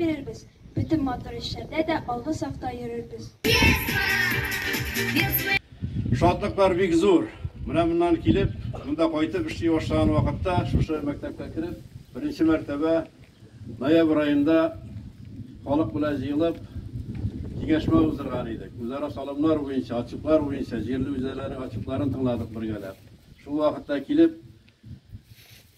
бирербез, бөтен матур эшләрдә дә алгы сафта йөрербез. Шатлыклар бик зур. Менә моннан килеп, монда кайтып эшли башлаган вакытта, шушы мәктәпкә кереп, беренче мәртәбә ноябрь аенда халык белән җыелып киңәшмә уздырган идек. Үзара салымнар буенча, отчетлар буенча җирле үзидарәләрнең отчетларын тыңладык бергәләп. Шул вакытта килеп,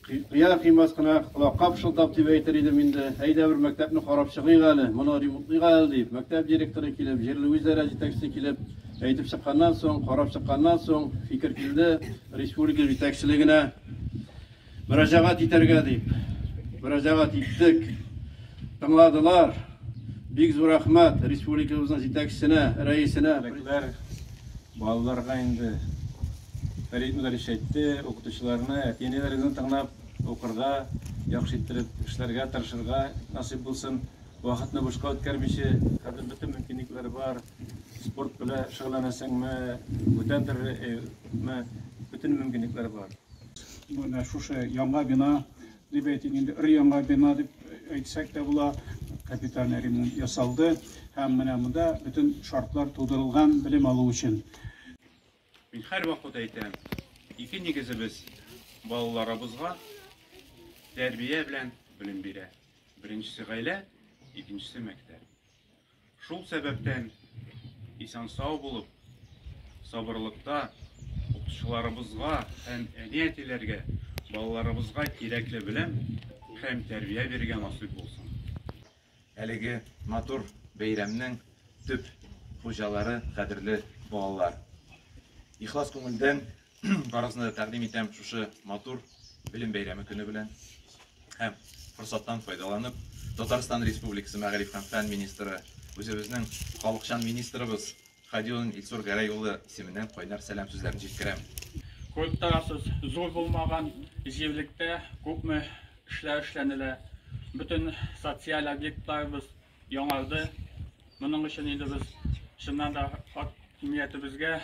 кыяр-кыймас кына колакка пышылдап дип әйтер идем инде, әйдә бер мәктәпне карап чыгыйк әле, моны ремонтлыйк әле дип, мәктәп директоры килеп, җирле үзидарә җитәкчесе килеп әйтеп чыкканнан соң, карап чыкканнан соң, фикер килде республика җитәкчелегенә мөрәҗәгать итәргә дип. Мөрәҗәгать иттек. Тыңладылар. Бик зур рәхмәт республикабызның җитәкчесенә, рәисенә. Бүләкләр балаларга инде Фәрит Мөдәррис әйтте, укытучыларны, әти-әниләрегезне тыңлап, укырга, яхшы иттереп эшләргә, тырышырга насыйп булсын. Вакытны бушка үткәрмичә, хәзер бөтен мөмкинлекләр бар. Спорт белән шөгыльләнәсеңме, бүтән төрлеме, бөтен мөмкинлекләр бар. Менә шушы яңа бина дип әйтик инде, өр-яңа бина дип әйтсәк тә була, капитальный ремонт ясалды һәм менә монда бөтен шартлар тудырылган белем алу өчен. Мин һәрвакыт әйтәм, ике нигезебез балаларыбызга тәрбия белән белем бирә. Беренчесе гаилә, икенчесе мәктәп. Шул сәбәптән исән-сау булып, сабырлыкта укытучыларыбызга һәм әни-әтиләргә балаларыбызга кирәкле белем һәм тәрбия бирергә насыйп булсын. Әлеге матур бәйрәмнең төп хуҗалары, кадерле балалар. Ихлас күңелдән барыгызны да тәкъдим итәм шушы матур белем бәйрәме көне белән. Һәм форсаттан файдаланып, Татарстан Республикасы мәгариф һәм фән министры, үзебезнең халыкчан министрыбыз Хадиуллин Илсур Гәрәй улы исеменнән кайнар сәлам сүзләрен җиткерәм. Күреп торасыз, зур булмаган җирлектә күпме эшләр эшләнелә. Бөтен социаль объектларыбыз яңарды. Моның өчен инде без чыннан да хакимиятебезгә,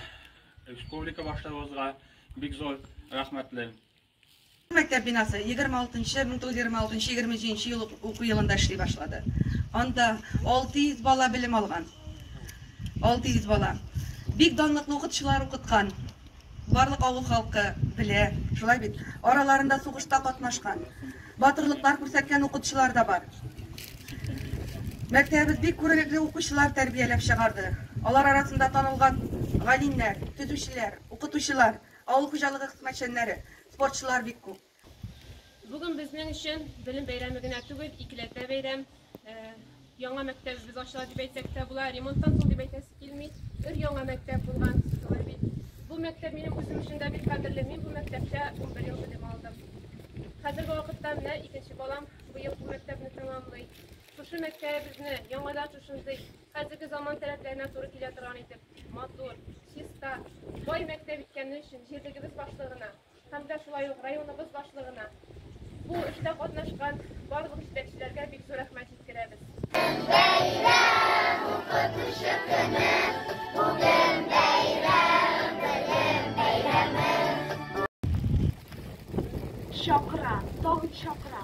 республика башлыгыбызга бик зур рәхмәтле. Мәктәп бинасы 26 1926-27 ел уку елында эшли башлады. Анда 600 бала белем алган. 600 бала. Бик данлыклы укытучылар укыткан. Барлык авыл халкы белә, шулай бит. Араларында сугышта катнашкан, батырлыклар күрсәткән укытучылар да бар. Мәктәбебез бик күренекле укучылар тәрбияләп чыгарды. Алар арасында танылган галимнәр, төзүчеләр, укытучылар, авыл хуҗалыгы хезмәтчәннәре, спортчылар бик күп. Бүген безнең өчен белем бәйрәме генә түгел, икеләтә бәйрәм. Яңа мәктәбебез ачыла дип әйтсәк тә була, ремонттан соң дип әйтәсе килми. Өр-яңа мәктәп булган, шулай бит. Бу мәктәп минем үзем өчен дә бик кадерле. Мин бу мәктәптә 11 ел белем алдым. Хәзерге вакытта менә икенче балам быел бу мәктәпне тәмамлый. Шушы мәктәбебезне яңадан шушындый хәзерге заман таләпләренә туры килә торган итеп, матур, чиста, бай мәктәп иткәне өчен җирлегебез башлыгына һәм дә шулай ук районыбыз башлыгына, бу эштә катнашкан барлык җитәкчеләргә бик зур рәхмәт җиткерәбез. Бәйрәм, укытучы көне, бүген бәйрәм, белем бәйрәме. Чакыра, тагын чакыра.